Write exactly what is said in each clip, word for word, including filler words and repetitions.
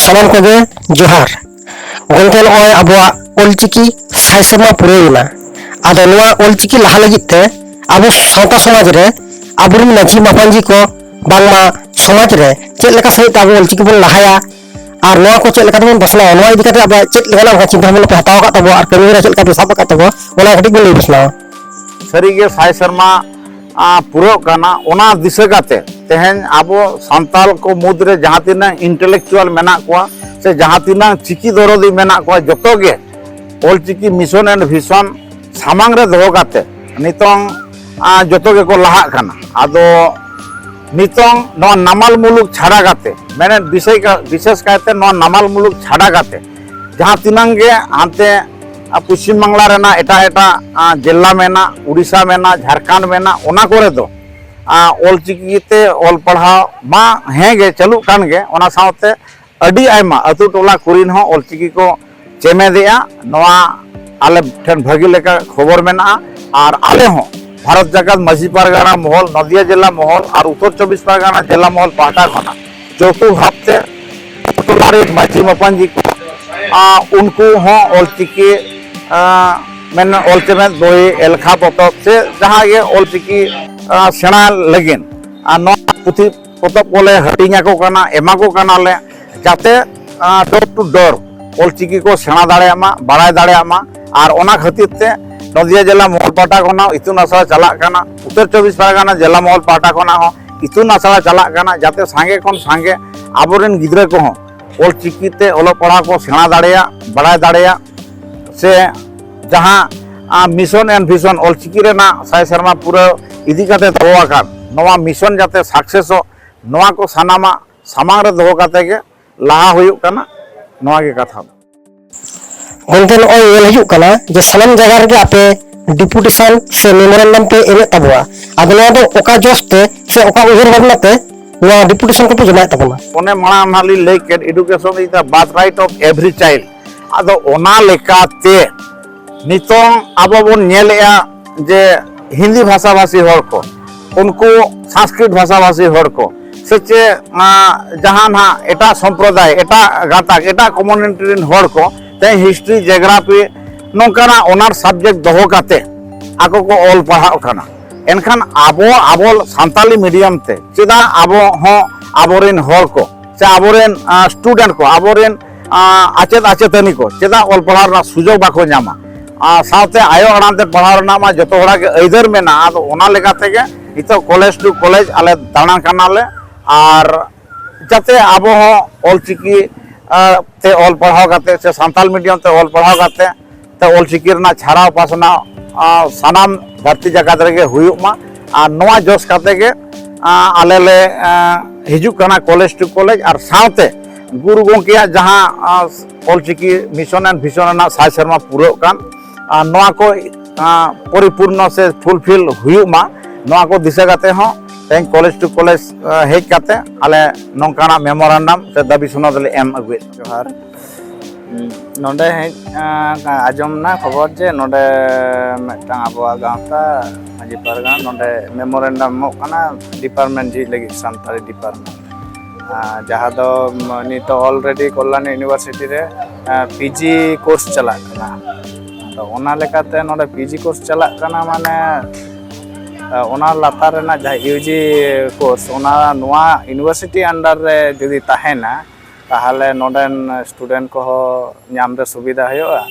ᱥᱟᱱᱟᱢ ᱠᱚᱜᱮ ᱡᱚᱦᱟᱨ᱾ ᱜᱚᱢᱠᱮ, ᱱᱚᱜᱼᱚᱭ ᱟᱵᱚᱣᱟᱜ ᱚᱞᱪᱤᱠᱤ ᱥᱟᱭ ᱥᱮᱨᱢᱟ ᱯᱩᱨᱟᱹᱣ ᱮᱱᱟ᱾ ᱟᱫᱚ ᱱᱚᱣᱟ ᱚᱞᱪᱤᱠᱤ ᱞᱟᱦᱟ ᱞᱟᱹᱜᱤᱫ ᱛᱮ ᱟᱵᱚ ᱥᱟᱶᱛᱟ ᱥᱚᱢᱟᱡᱽ ᱨᱮ ᱟᱵᱚᱨᱮᱱ ᱢᱟᱹᱡᱷᱤ ᱢᱟᱯᱟᱧᱡᱤ ᱠᱚ ᱵᱟᱝᱢᱟ ᱥᱚᱢᱟᱡᱽ ᱨᱮ ᱪᱮᱫ ᱞᱮᱠᱟ ᱥᱟᱺᱦᱤᱡ ᱛᱮ ᱟᱵᱚ ᱚᱞᱪᱤᱠᱤ ᱵᱚᱱ ᱞᱟᱦᱟᱭᱟ ᱟᱨ ᱱᱚᱣᱟ ᱠᱚ ᱪᱮᱫ ᱞᱮᱠᱟ ᱛᱮᱵᱚᱱ ᱯᱟᱥᱱᱟᱣᱟ, ᱱᱚᱣᱟ ᱤᱫᱤ ᱠᱟᱛᱮ ᱟᱵᱚᱣᱟᱜ ᱪᱮᱫ ᱞᱮᱠᱟᱱᱟᱜ ᱚᱱᱠᱟ ᱪᱤᱱᱛᱟᱹ ᱵᱷᱟᱵᱽᱱᱟ ᱯᱮ ᱦᱟᱛᱟᱣ ᱟᱠᱟᱫ ᱛᱟᱵᱚᱣᱟ ᱟᱨ ᱠᱟᱹᱢᱤ ᱦᱚᱨᱟ ᱪᱮᱫ ᱞᱮᱠᱟ ᱯᱮ ᱥᱟᱵ ᱟᱠᱟᱫ ᱛᱟᱵᱚᱣᱟ, ᱚᱱᱟ ᱠᱟᱹᱴᱤᱡ ᱵᱚᱱ ᱞᱟᱹᱭ ᱯᱟᱥᱱᱟᱣᱟ᱾ ᱥᱟᱹᱨᱤᱜᱮ ᱥᱟᱭ ᱥᱮᱨᱢᱟ, ᱟ, ᱯᱩᱨᱟᱹᱜ ᱠᱟᱱᱟ᱾ ᱚᱱᱟ ᱫᱤᱥᱟᱹ ᱠᱟᱛᱮ ᱛᱮᱦᱮᱧ ᱟᱵᱚ ᱥᱟᱱᱛᱟᱲ ᱠᱚ ᱢᱩᱫᱽᱨᱮ ᱡᱟᱦᱟᱸ ᱛᱤᱱᱟᱹᱜ ᱤᱱᱴᱮᱞᱮᱠᱪᱩᱣᱟᱞ ᱢᱮᱱᱟᱜ ᱠᱚᱣᱟ ᱥᱮ ᱡᱟᱦᱟᱸ ᱛᱤᱱᱟᱹᱜ ᱪᱤᱠᱤ ᱫᱚᱨᱚᱫᱤ ᱢᱮᱱᱟᱜ ᱠᱚᱣᱟ, ᱡᱚᱛᱚ ᱜᱮ ᱚᱞᱪᱤᱠᱤ mission and vision ᱥᱟᱢᱟᱝ ᱨᱮ ᱫᱚᱦᱚ ᱠᱟᱛᱮ ᱱᱤᱛᱚᱝ, ᱟ, ᱡᱚᱛᱚ ᱜᱮᱠᱚ ᱞᱟᱦᱟᱜ ᱠᱟᱱᱟ᱾ ᱟᱫᱚ ᱱᱤᱛᱚᱝ ᱱᱚᱣᱟ ᱱᱟᱢᱟᱞ ᱢᱩᱞᱩᱠ ᱪᱷᱟᱰᱟ ᱠᱟᱛᱮ, ᱢᱮᱱᱮᱫ ᱵᱤᱥᱮᱥ ᱠᱟ-, ᱵᱤᱥᱮᱥ ᱠᱟᱭᱛᱮ ᱱᱚᱣᱟ ᱱᱟᱢᱟᱞ ᱢᱩᱞᱩᱠ ᱪᱷᱟᱰᱟ ᱠᱟᱛᱮ ᱡᱟᱦᱟᱸ ᱛᱤᱱᱟᱹᱝ ᱜᱮ ᱦᱟᱱᱛᱮ, ᱟ, ᱯᱚᱪᱷᱤᱢ ᱵᱟᱝᱞᱟ ᱨᱮᱱᱟᱜ ᱮᱴᱟᱜ ᱮᱴᱟᱜ, ᱟ, ᱡᱮᱞᱟ ᱢᱮᱱᱟᱜ, ᱩᱲᱤᱥᱥᱟ ᱢᱮᱱᱟᱜ, ᱡᱷᱟᱲᱠᱷᱚᱸᱰ ᱢᱮᱱᱟᱜ, ᱚᱱᱟ ᱠᱚᱨᱮ ᱫᱚ, ᱟ, ᱚᱞᱪᱤᱠᱤ ᱛᱮ ᱚᱞ ᱯᱟᱲᱦᱟᱣ ᱢᱟ ᱦᱮᱸ ᱜᱮ ᱪᱟᱹᱞᱩᱜ ᱠᱟᱱ ᱜᱮ, ᱚᱱᱟ ᱥᱟᱶᱛᱮ ᱟᱹᱰᱤ ᱟᱭᱢᱟ ᱟᱹᱛᱩ ᱴᱚᱞᱟ ᱠᱚᱨᱮᱱ ᱦᱚᱸ ᱚᱞᱪᱤᱠᱤ ᱠᱚ ᱪᱮᱢᱮᱫᱮᱜᱼᱟ᱾ ᱱᱚᱣᱟ ᱟᱞᱮ ᱴᱷᱮᱱ ᱵᱷᱟᱹᱜᱤ ᱞᱮᱠᱟ ᱠᱷᱚᱵᱚᱨ ᱢᱮᱱᱟᱜᱼᱟ᱾ ᱟᱨ ᱟᱞᱮ ᱦᱚᱸ ᱵᱷᱟᱨᱚᱛ ᱡᱟᱠᱟᱛ ᱢᱟᱹᱡᱷᱤ ᱯᱟᱨᱜᱟᱱᱟ ᱢᱚᱦᱚᱞ, ᱱᱚᱫᱤᱭᱟ ᱡᱮᱞᱟ ᱢᱚᱦᱚᱞ ᱟᱨ ᱩᱛᱛᱚᱨ ᱪᱚᱵᱵᱤᱥ ᱯᱟᱨᱜᱟᱱᱟ ᱡᱮᱞᱟ ᱢᱚᱦᱚᱞ ᱯᱟᱦᱴᱟ ᱠᱷᱚᱱᱟᱜ ᱡᱚᱛᱚ ᱵᱷᱟᱵᱽᱛᱮ ᱴᱚᱞᱟ ᱨᱮ ᱢᱟᱹᱡᱷᱤ ᱢᱟᱯᱟᱧᱡᱤ ᱠᱚ, ᱟ, ᱩᱱᱠᱩ ᱦᱚᱸ ᱚᱞᱪᱤᱠᱤ, ᱟ, ᱢᱮᱱ ᱚᱞ ᱪᱮᱢᱮᱫ ᱵᱳᱭ, ᱮᱞᱠᱷᱟ ᱯᱚᱛᱚᱵ ᱥᱮ ᱡᱟᱦᱟᱸ ᱜᱮ ᱚᱞᱪᱤᱠᱤ, ᱟ, ᱥᱮᱬᱟ ᱞᱟᱹᱜᱤᱫ, ᱟᱨ ᱱᱚᱣᱟ ᱯᱩᱛᱷᱤ ᱯᱚᱛᱚᱵ ᱠᱚᱞᱮ ᱦᱟᱹᱴᱤᱧ ᱟᱠᱚ ᱠᱟᱱᱟ, ᱮᱢᱟ ᱠᱚ ᱠᱟᱱᱟᱞᱮ, ᱡᱟᱛᱮ, ᱟ, door to door ᱚᱞᱪᱤᱠᱤ ᱠᱚ ᱥᱮᱬᱟ ᱫᱟᱲᱮᱭᱟᱜ ᱢᱟ, ᱵᱟᱲᱟᱭ ᱫᱟᱲᱮᱭᱟᱜ ᱢᱟ᱾ ᱟᱨ ᱚᱱᱟ ᱠᱷᱟᱹᱛᱤᱨ ᱛᱮ ᱱᱚᱫᱤᱭᱟ ᱡᱮᱞᱟ ᱢᱚᱦᱚᱞ ᱯᱟᱦᱴᱟ ᱠᱷᱚᱱᱟᱜ ᱤᱛᱩᱱ ᱟᱥᱲᱟ ᱪᱟᱞᱟᱜ ᱠᱟᱱᱟ, ᱩᱛᱛᱚᱨ ᱪᱚᱵᱵᱤᱥ ᱯᱟᱨᱜᱟᱱᱟ ᱡᱮᱞᱟ ᱢᱚᱦᱚᱞ ᱯᱟᱦᱴᱟ ᱠᱷᱚᱱᱟᱜ ᱦᱚᱸ ᱤᱛᱩᱱ ᱟᱥᱲᱟ ᱪᱟᱞᱟᱜ ᱠᱟᱱᱟ, ᱡᱟᱛᱮ ᱥᱟᱸᱜᱮ ᱠᱷᱚᱱ ᱥᱟᱸᱜᱮ ᱟᱵᱚᱨᱮᱱ ᱜᱤᱫᱽᱨᱟᱹ ᱠᱚᱦᱚᱸ ᱚᱞᱪᱤᱠᱤ ᱛᱮ ᱚᱞᱚᱜ ᱯᱟᱲᱦᱟᱣ ᱠᱚ ᱥᱮᱬᱟ ᱫᱟᱲᱮᱭᱟᱜ, ᱵᱟᱲᱟᱭ ᱫᱟᱲᱮᱭᱟᱜ᱾ ᱥᱮ ᱡᱟᱦᱟᱸ, ᱟ, mission and vision ᱚᱞᱪᱤᱠᱤ ᱨᱮᱱᱟᱜ ᱥᱟᱭ ᱥᱮᱨᱢᱟ ᱯᱩᱨᱟᱹᱣ ᱤᱫᱤ ᱠᱟᱛᱮ ᱫᱚᱦᱚ ᱟᱠᱟᱱ ᱱᱚᱣᱟ mission ᱡᱟᱛᱮ successᱚᱜ, ᱱᱚᱣᱟ ᱠᱚ ᱥᱟᱱᱟᱢᱟᱜ ᱥᱟᱢᱟᱝ ᱨᱮ ᱫᱚᱦᱚ ᱠᱟᱛᱮ ᱜᱮ ᱞᱟᱦᱟ ᱦᱩᱭᱩᱜ ᱠᱟᱱᱟ, ᱱᱚᱣᱟ ᱜᱮ ᱠᱟᱛᱷᱟ ᱫᱚ᱾ ᱜᱚᱢᱠᱮ, ᱱᱚᱜᱼᱚᱭ ᱧᱮᱞ ᱦᱤᱡᱩᱜ ᱠᱟᱱᱟ ᱡᱮ ᱥᱟᱱᱟᱢ ᱡᱟᱭᱜᱟ ᱨᱮᱜᱮ ᱟᱯᱮ deputation ᱥᱮ memorandum ᱯᱮ ᱮᱢᱮᱫ ᱛᱟᱵᱚᱣᱟ, ᱟᱫᱚ ᱱᱚᱣᱟ ᱫᱚ ᱚᱠᱟ ᱡᱚᱥ ᱛᱮ ᱥᱮ ᱚᱠᱟ ᱩᱭᱦᱟᱹᱨ ᱵᱷᱟᱵᱽᱱᱟ ᱛᱮ ᱱᱚᱣᱟ deputation ᱠᱚᱯᱮ ᱡᱚᱢᱟᱭᱮᱫ ᱛᱟᱵᱚᱱᱟ? ᱚᱱᱮ ᱢᱟᱲᱟᱝ ᱱᱟᱦᱟᱜ ᱞᱤᱧ ᱞᱟᱹᱭ ᱠᱮᱫ, education is the birthright of every child᱾ ᱟᱫᱚ ᱚᱱᱟ ᱞᱮᱠᱟᱛᱮ ᱱᱤᱛᱚᱝ ᱟᱵᱚ ᱵᱚᱱ ᱧᱮᱞᱮᱜᱼᱟ ᱡᱮ ᱦᱤᱱᱫᱤ ᱵᱷᱟᱥᱟᱵᱷᱟᱥᱤ ᱦᱚᱲ ᱠᱚ, ᱩᱱᱠᱩ ᱥᱚᱝᱥᱠᱨᱤᱛ ᱵᱷᱟᱥᱟᱵᱷᱟᱥᱤ ᱦᱚᱲ ᱠᱚ, ᱥᱮ ᱪᱮᱫ, ᱟᱸ, ᱡᱟᱦᱟᱸ ᱱᱟᱦᱟᱜ ᱮᱴᱟᱜ ᱥᱚᱢᱯᱨᱚᱫᱟᱭ, ᱮᱴᱟᱜ ᱜᱟᱛᱟᱠ, ᱮᱴᱟᱜ ᱠᱚᱢᱤᱭᱩᱱᱤᱴᱤ ᱨᱮᱱ ᱦᱚᱲ ᱠᱚ ᱛᱮᱦᱮᱧ ᱦᱤᱥᱴᱨᱤ, ᱡᱤᱭᱳᱜᱨᱟᱯᱷᱤ ᱱᱚᱝᱠᱟᱱᱟᱜ ᱚᱱᱟᱨ ᱥᱟᱵᱡᱮᱠᱴ ᱫᱚᱦᱚ ᱠᱟᱛᱮ ᱟᱠᱚ ᱠᱚ ᱚᱞ ᱯᱟᱲᱦᱟᱜ ᱠᱟᱱᱟ᱾ ᱮᱱᱠᱷᱟᱱ ᱟᱵᱚ, ᱟᱵᱚ ᱥᱟᱱᱛᱟᱞᱤ ᱢᱤᱰᱤᱭᱟᱢ ᱛᱮ ᱪᱮᱫᱟᱜ ᱟᱵᱚ ᱦᱚᱸ ᱟᱵᱚᱨᱮᱱ ᱦᱚᱲ ᱠᱚ ᱥᱮ ᱟᱵᱚᱨᱮᱱ, ᱟᱸ, ᱥᱴᱩᱰᱮᱱᱴ ᱠᱚ, ᱟᱵᱚᱨᱮᱱ, ᱟᱸ, ᱟᱪᱮᱫ ᱟᱪᱮᱛᱟᱹᱱᱤ ᱠᱚ ᱪᱮᱫᱟᱜ ᱚᱞ ᱯᱟᱲᱦᱟᱣ ᱨᱮᱱᱟᱜ ᱥᱩᱡᱳᱜᱽ ᱵᱟᱠᱚ ᱧᱟᱢᱟ? ᱟᱨ ᱥᱟᱶᱛᱮ ᱟᱭᱳ ᱟᱲᱟᱝ ᱛᱮ ᱯᱟᱲᱦᱟᱣ ᱨᱮᱱᱟᱜ ᱢᱟ ᱡᱚᱛᱚ ᱦᱚᱲᱟᱜ ᱜᱮ ᱟᱹᱭᱫᱟᱹᱨ ᱢᱮᱱᱟᱜᱼᱟ᱾ ᱟᱫᱚ ᱚᱱᱟ ᱞᱮᱠᱟ ᱛᱮᱜᱮ ᱱᱤᱛᱚᱜ ᱠᱚᱞᱮᱡᱽ ᱴᱩ ᱠᱚᱞᱮᱡᱽ ᱟᱞᱮ ᱫᱟᱬᱟᱱ ᱠᱟᱱᱟᱞᱮ, ᱟᱨ ᱡᱟᱛᱮ ᱟᱵᱚ ᱦᱚᱸ ᱚᱞᱪᱤᱠᱤ, ᱟᱸ, ᱛᱮ ᱚᱞ ᱯᱟᱲᱦᱟᱣ ᱠᱟᱛᱮ ᱥᱮ ᱥᱟᱱᱛᱟᱞ ᱢᱤᱰᱤᱭᱟᱢ ᱛᱮ ᱚᱞ ᱯᱟᱲᱦᱟᱣ ᱠᱟᱛᱮ ᱛᱮ ᱚᱞᱪᱤᱠᱤ ᱨᱮᱱᱟᱜ ᱪᱷᱟᱨᱟᱣ ᱯᱟᱥᱱᱟᱣ, ᱟᱸ, ᱥᱟᱱᱟᱢ ᱫᱷᱟᱹᱨᱛᱤ ᱡᱟᱠᱟᱛ ᱨᱮᱜᱮ ᱦᱩᱭᱩᱜ ᱢᱟ᱾ ᱟᱨ ᱱᱚᱣᱟ ᱡᱚᱥ ᱠᱟᱛᱮ ᱜᱮ, ᱟᱸ, ᱟᱞᱮ ᱞᱮ, ᱟᱸ, ᱦᱤᱡᱩᱜ ᱠᱟᱱᱟ ᱠᱚᱞᱮᱡᱽ ᱴᱩ ᱠᱚᱞᱮᱡᱽ, ᱟᱨ ᱥᱟᱶᱛᱮ ᱜᱩᱨᱩ ᱜᱚᱢᱠᱮᱭᱟᱜ ᱡᱟᱦᱟᱸ, ᱟᱸ, ᱚᱞᱪᱤᱠᱤ mission and vision ᱨᱮᱱᱟᱜ ᱥᱟᱭ ᱥᱮᱨᱢᱟ ᱯᱩᱨᱟᱹᱜ ᱠᱟᱱ, ᱟᱨ ᱱᱚᱣᱟ ᱠᱚ, ᱟᱸ, ᱯᱚᱨᱤᱯᱩᱨᱱᱚ ᱥᱮ ᱯᱷᱩᱞᱯᱷᱤᱞ ᱦᱩᱭᱩᱜ ᱢᱟ, ᱱᱚᱣᱟ ᱠᱚ ᱫᱤᱥᱟᱹ ᱠᱟᱛᱮ ᱦᱚᱸ ᱛᱮᱦᱮᱧ ᱠᱚᱞᱮᱡᱽ ᱴᱩ ᱠᱚᱞᱮᱡᱽ, ᱟᱸ, ᱦᱮᱡ ᱠᱟᱛᱮ ᱟᱞᱮ ᱱᱚᱝᱠᱟᱱᱟᱜ ᱢᱮᱢᱳᱨᱟᱱᱰᱟᱢ ᱥᱮ ᱫᱟᱹᱵᱤ ᱥᱚᱱᱚᱫ ᱞᱮ ᱮᱢ ᱟᱹᱜᱩᱭᱮᱫ᱾ ᱡᱚᱦᱟᱨ᱾ ᱱᱚᱰᱮ ᱦᱮᱡ, ᱟᱸ, ᱟᱸᱡᱚᱢ ᱱᱟ ᱠᱷᱚᱵᱚᱨ ᱡᱮ ᱱᱚᱰᱮ ᱢᱤᱫᱴᱟᱝ ᱟᱵᱚᱣᱟᱜ ᱜᱟᱶᱛᱟ ᱢᱟᱹᱡᱷᱤ ᱯᱟᱨᱜᱟᱱᱟ ᱱᱚᱰᱮ ᱢᱮᱢᱳᱨᱮᱱᱰᱟᱢ ᱮᱢᱚᱜ ᱠᱟᱱᱟ ᱰᱤᱯᱟᱨᱴᱢᱮᱱᱴ ᱡᱷᱤᱡ ᱞᱟᱹᱜᱤᱫ, ᱥᱟᱱᱛᱟᱲᱤ ᱰᱤᱯᱟᱨᱴᱢᱮᱱᱴ, ᱟᱸ, ᱡᱟᱦᱟᱸ ᱫᱚ, ᱩᱢ, ᱱᱤᱛᱚᱜ ᱚᱞᱨᱮᱰᱤ ᱠᱚᱞᱞᱟᱱᱤ ᱤᱭᱩᱱᱤᱵᱷᱟᱨᱥᱤᱴᱤ ᱨᱮ, ᱟᱸ, ᱯᱤᱡᱤ ᱠᱳᱨᱥ ᱪᱟᱞᱟᱜ ᱠᱟᱱᱟ᱾ ᱛᱚ ᱚᱱᱟ ᱞᱮᱠᱟᱛᱮ ᱱᱚᱰᱮ ᱯᱤᱡᱤ ᱠᱳᱨᱥ ᱪᱟᱞᱟᱜ ᱠᱟᱱᱟ, ᱢᱟᱱᱮ, ᱟᱸ, ᱚᱱᱟ ᱞᱟᱛᱟᱨ ᱨᱮᱱᱟᱜ ᱡᱟᱦᱟᱸ ᱤᱭᱩᱡᱤ ᱠᱳᱨᱥ, ᱚᱱᱟ ᱱᱚᱣᱟ ᱤᱭᱩᱱᱤᱵᱷᱟᱨᱥᱤᱴᱤ ᱟᱱᱰᱟᱨ ᱨᱮ ᱡᱩᱫᱤ ᱛᱟᱦᱮᱱᱟ, ᱛᱟᱦᱚᱞᱮ ᱱᱚᱰᱮᱱ ᱥᱴᱩᱰᱮᱱᱴ ᱠᱚᱦᱚᱸ ᱧᱟᱢ ᱨᱮ ᱥᱩᱵᱤᱫᱷᱟ ᱦᱩᱭᱩᱜᱼᱟ᱾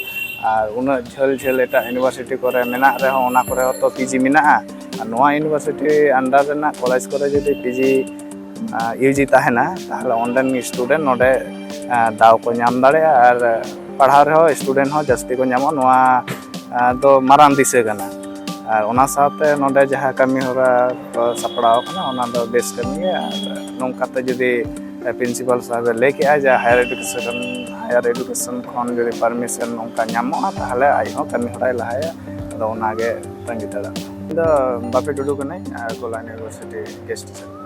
ᱟᱨ ᱩᱱᱟᱹᱜ ᱡᱷᱟᱹᱞ ᱡᱷᱟᱹᱞ ᱮᱴᱟᱜ ᱤᱭᱩᱱᱤᱵᱷᱟᱨᱥᱤᱴᱤ ᱠᱚᱨᱮ ᱢᱮᱱᱟᱜ ᱨᱮᱦᱚᱸ, ᱚᱱᱟ ᱠᱚᱨᱮ ᱦᱚᱸᱛᱚ ᱯᱤᱡᱤ ᱢᱮᱱᱟᱜᱼᱟ᱾ ᱟᱨ ᱱᱚᱣᱟ ᱤᱭᱩᱱᱤᱵᱷᱟᱨᱥᱤᱴᱤ ᱟᱱᱰᱟᱨ ᱨᱮᱱᱟᱜ ᱠᱚᱞᱮᱡᱽ ᱠᱚᱨᱮ ᱡᱩᱫᱤ ᱯᱤᱡᱤ, ᱟᱸ, ᱤᱭᱩᱡᱤ ᱛᱟᱦᱮᱱᱟ, ᱛᱟᱦᱚᱞᱮ ᱚᱸᱰᱮᱱ ᱥᱴᱩᱰᱮᱱᱴ ᱱᱚᱰᱮ, ᱟᱸ, ᱫᱟᱣ ᱠᱚ ᱧᱟᱢ ᱫᱟᱲᱮᱭᱟᱜᱼᱟ ᱟᱨ ᱯᱟᱲᱦᱟᱣ ᱨᱮᱦᱚᱸ ᱥᱴᱩᱰᱮᱱᱴ ᱦᱚᱸ ᱡᱟᱹᱥᱛᱤ ᱠᱚ ᱧᱟᱢᱚᱜᱼᱟ᱾ ᱱᱚᱣᱟ, ᱟᱸ, ᱫᱚ ᱢᱟᱨᱟᱝ ᱫᱤᱥᱟᱹ ᱠᱟᱱᱟ᱾ ᱟᱨ ᱚᱱᱟ ᱥᱟᱶᱛᱮ ᱱᱚᱰᱮ ᱡᱟᱦᱟᱸ ᱠᱟᱹᱢᱤ ᱦᱚᱨᱟ ᱠᱚ ᱥᱟᱯᱲᱟᱣ ᱟᱠᱟᱱᱟ, ᱚᱱᱟ ᱫᱚ ᱵᱮᱥ ᱠᱟᱹᱢᱤ ᱜᱮ᱾ ᱟᱨ ᱱᱚᱝᱠᱟᱛᱮ ᱡᱩᱫᱤ ᱯᱨᱤᱱᱥᱤᱯᱟᱞ ᱥᱟᱦᱮᱵ ᱮ ᱞᱟᱹᱭ ᱠᱮᱜᱼᱟ ᱡᱮ ᱦᱟᱭᱟᱨ ᱮᱰᱩᱠᱮᱥᱚᱱ, ᱦᱟᱭᱟᱨ ᱮᱰᱩᱠᱮᱥᱚᱱ ᱠᱷᱚᱱ ᱡᱩᱫᱤ ᱯᱟᱨᱢᱤᱥᱚᱱ ᱚᱱᱠᱟ ᱧᱟᱢᱚᱜᱼᱟ, ᱛᱟᱦᱚᱞᱮ ᱟᱡ ᱦᱚᱸ ᱠᱟᱹᱢᱤ ᱦᱚᱨᱟᱭ ᱞᱟᱦᱟᱭᱟ᱾ ᱟᱫᱚ ᱚᱱᱟᱜᱮ ᱛᱟᱺᱜᱤ ᱛᱟᱲᱟᱜ᱾ ᱤᱧ ᱫᱚ ᱵᱟᱯᱤ ᱴᱩᱰᱩ ᱠᱟᱹᱱᱟᱹᱧ, ᱟᱨ ᱠᱚᱞᱞᱟᱱ ᱤᱭᱩᱱᱤᱵᱷᱟᱨᱥᱤᱴᱤ ᱜᱮᱥᱴ ᱴᱤᱪᱟᱨ᱾